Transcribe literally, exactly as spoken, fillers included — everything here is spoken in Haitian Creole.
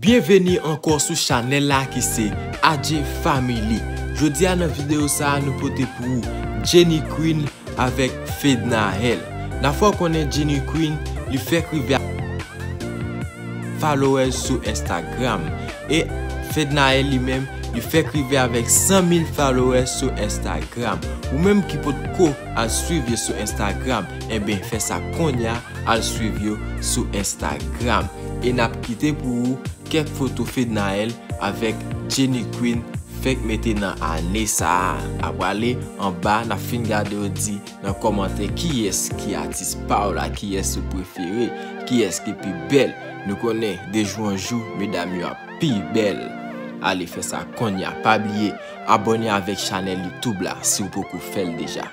Byenveni ankò sou chanèl la ki se A J Family. Jodi a nan videyo sa a nou pote pou ou Jenny Queen avèk Fednaelle. N a fè w konnen Jenny Queen li fèk rive a followers sou Instagram. E Fednaelle li menm li fèk rive avèk san mil followers sou Instagram. Ou menm ki potko al swiv yo sou Instagram, enben fè sa kounye a, al swiv yo sou Instagram. E n ap kite pou ou kèk foto Fednaelle avèk Jenny Queen fèk mete nan ane sa a. N a prale anba, n ap fin gade yo di nan kòmantè kiyès ki atis pa w la, kiyès ou prefere, kiyès ki pi bèl. Nou konnen de jou an jou medam yo ap pi bèl. Ale fè sa kounye a. Pa bliye abòne avèk chanèl YouTube la si w poko fè l deja.